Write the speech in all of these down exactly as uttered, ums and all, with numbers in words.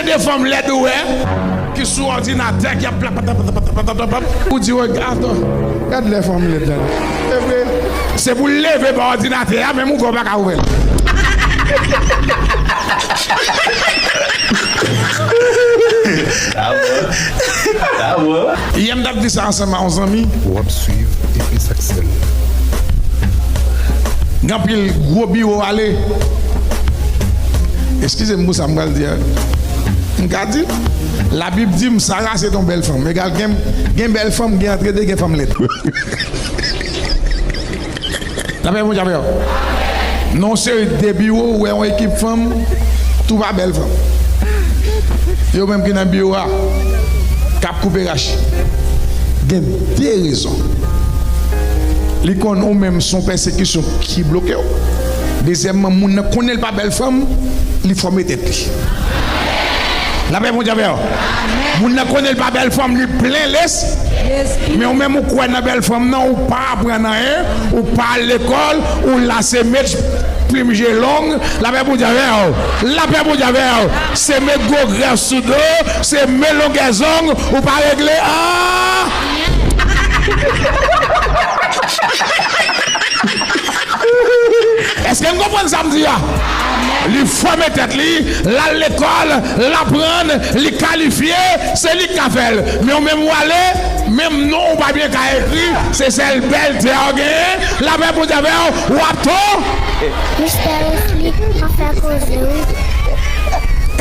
de fanm lèd ou wè ki sou òdinatè ki ap plap, plap, plap, plap, plap, plap, ou di, "Wè, gad, gad lè fanm lèd la." E vre. Se pou l leve ba òdinatè a, menm ou kwè w pa ka ouvè l. Sa bon. Sa bon. Yè m t ap di sa ansanm a yon zanmi. W ap swiv epi sa k sèl. Gen anpil gwo biwo ale. Eskize m pou sa m pral di a. M ka di l. Labib di m, Sara se t on bèl fanm. Egal, gen, gen bèl fanm, gen antrede, gen fanm lèd. Lapè Bondye avè w. Nan yon seri de biwo, ou wè yon ekip fanm, tou pa bèl fanm. Yo menm ki nan biwo a, k ap koupe rache. Gen de rezon. Li konn ou menm se yon pèsekisyon ki bloke w. Dezyèmman, moun nan konnen l pa bèl fanm, li fòme tèt li. Lapè Bondye avè w. Moun nan konnen l pa bèl fanm, li plen les. Men ou menm ou kwè nan bèl fanm nan, ou pa aprann anyen, ou pa al lekòl, ou la se met plim je long, lapè Bondye avè w. Lapè Bondye avè w. Se met gwo grèf sou do, se met longè zong, ou pa regle an. Èske n konprann sa m di a? Li fòme tèt li, l al lekòl, l aprann, li kalifye, se li k ka fè l. Men ou menm ou ale, menm non ou pa byen ka ekri, se sèl bèl tè w genyen, lapè Bondye avè w, w ap tou. Mistè Wesley, w ap fè koze wi.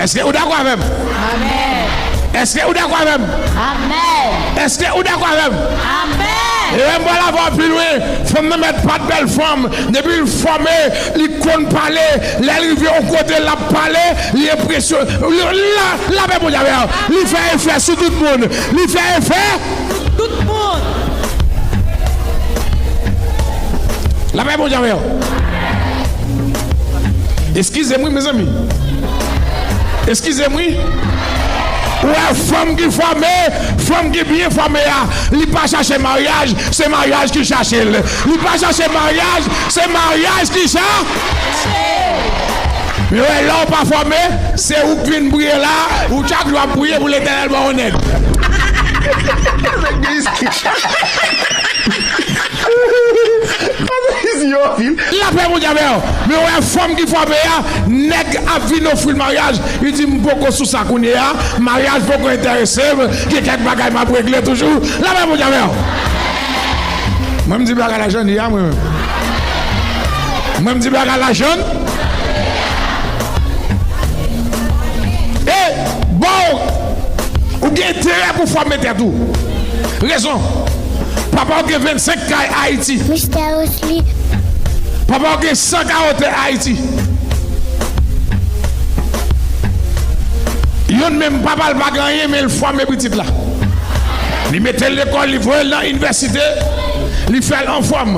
Èske ou dakò avè m? Amèn. Èske ou dakò avè m? Amèn. Èske ou dakò avè m? Amèn. E menm pral avè w pi lwen, fanm nan mèt pa t bèl fanm, depi l fòme, li konn pale, lè l rive yon kote l ap pale, li enpresyon-, li, la, lapè Bondye avè w, li fè efè sou tout moun, li fè efè. Tout moun. Lapè Bondye avè w. Eskize m wi, mezanmi. Eskize m wi. Ou wè fanm ki fòme, fanm ki byen fòme a, li pa chache maryaj, se maryaj ki chache l. Li pa chache maryaj, se maryaj ki cha-, men wè, lè w pa fòme, se ou k vin priye la, ou chak jou ap priye pou Letènèl ba w yon nèg. Lapè Bondye avè w. Men wè fanm ki fòme a, nèg ap vin ofri l maryaj, li di, "M poko sou sa kounye a, maryaj poko enterese m, gen kèk bagay m ap regle toujou." Lapè Bondye avè w. Mwen m di bagay la jan li a, mwen menm. Mwen m di bagay la jan. E, bon, ou gen enterè pou fòme tèt ou. Rezon. Papa w gen vennsenk kay Ayiti. Mistè Wesley. Papa w gen san kay otè Ayiti. Youn menm papa l pa gen anyen, men l fòme pitit la. Li mete l lekòl, li voye l nan inivèsite, li fè l anfòm.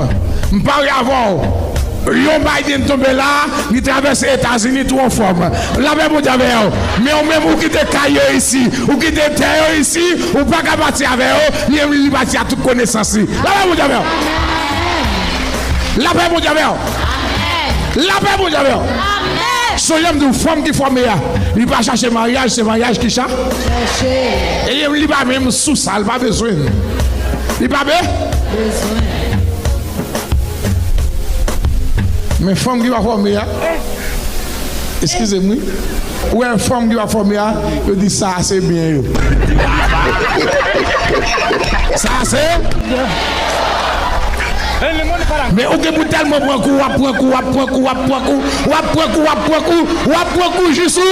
M pare avè w. Yon Biden tonbe la, li travèse Etazini tou anfòm. Lapè Bondye avè w. Men ou menm ou kite kay yo isi, ou kite tè yo isi, ou pa ka pati avè yo, li menm li pati ak tout konesans li. Lapè Bondye avè w. Lapè Bondye avè w. Lapè Bondye avè w. Sonje m di w, fanm ki fòme a, li pa chache maryaj, se maryaj ki cha-, e li pa menm sou sa, li pa bezwen l. Li pa be-, Men fanm ki pa fòme a, eskize m wi. Ou wè fanm ki pa fòme a, yo di sa a se byen yo. Sa a se. Men ou gen pou tèlman pran kou, w ap pran kou, w ap pran kou, w ap pran kou, w ap pran kou, w ap pran kou, w ap pran kou jis ou.